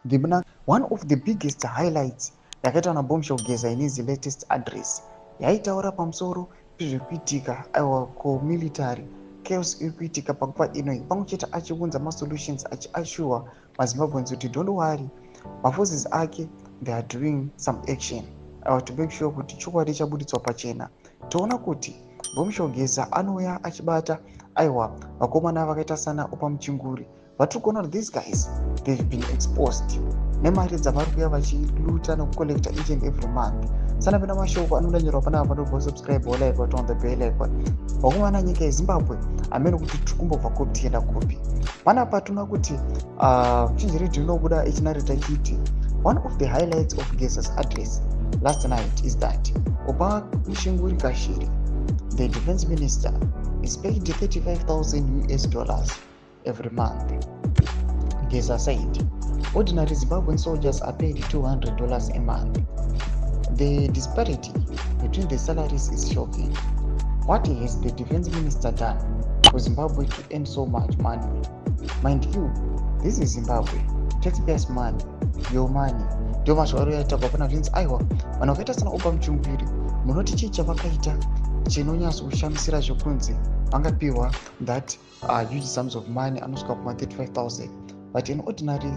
The one of the biggest highlights yakaitwa naBombshell Geza in his latest address yaitaura pamusoro pezvekuitika, aiwa, kumilitary chaos iri kuitika panguva inoi, pamwe chete achiunza masolutions, achiassure maZimbabweans kuti don't worry, maforces ake, they are doing some action, aiwa, to make sure kuti chokwadi chabuditswa pachena. Toona kuti Bombshell Geza anouya achibata, aiwa, vakomana vakaita sana Oppah Muchinguri. Vatiri kuona kuti these guys, they've been exposed nemari dzavari kuuya vachiloota nekucollecta each and every month. Sanapinda mashoko anondanyorwa panapa, panobva subscribe, like, on the bell icon. Vakomana, nyika yeZimbabwe hamene kuti tiri kumbobva kupi tienda kupi. Panapa tinoona kuti Chinji Radio inobuda ichinareta ichiti one of the highlights of Geza's address last night is that Oppah Muchinguri Kashiri, the defense minister, is paid US$35,000 every month. Geza said ordinary Zimbabwean soldiers are paid $200 a month. The disparity between the salaries is shocking. What has the defense minister done for Zimbabwe to earn so much money? Mind you, this is Zimbabwe, taxpayers' money, your money. Ndo mashoko ari yaitagwa pana zvinzi, aiwa, vanhu vakaita sana Oppah Muchinguri, munoti chii chavakaita chinonyatsokushamisira zvekunzi vangapiwa that huge sums of money anosvika kuma 35,000, but an ordinary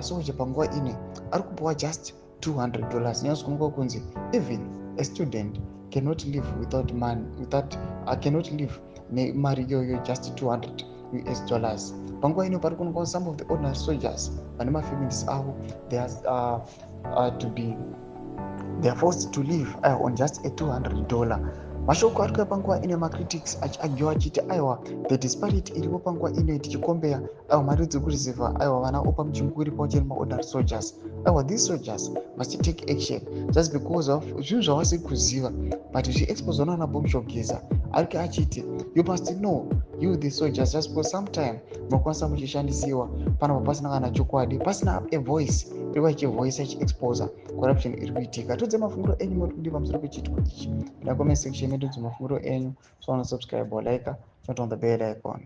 soldier panguva ine ari kupiwa just $200? Nyatsokuonekwa kunzi even a student cannot live without money, without cannot live nemari iyoyo, just US$200. Panguva ino pari kuonekwa some of the ordinary soldiers vane mafamilies avo, they are, to be they are forced to live on just a $200. Mashoko ari kuya panguva ino, macritics achiargue achiti, aiwa, the disparity iripo panguva ino tichicompare, aiwa, mari dzekureceiva, aiwa, vana Oppah Muchinguri pamwe nemaordinary soldiers. Aiwa, these soldiers must take action just because of zvinhu zvavasiri kuziva, but zviexposwa nana Bombshell Geza. Arike achiti you must know, you the soldiers, just because sometime munokwanisa muchishandisiwa panapa pasina kana chokwadi, pasina a voice iri vachivoisa ichiexposa corruption iri kuitika. Tudze mafungiro enyu, muri kudi pamusoro pechiitiko ichi? Pinda comment section yedu, mafungiro enyu. So subscribe or like, turn on the bell icon.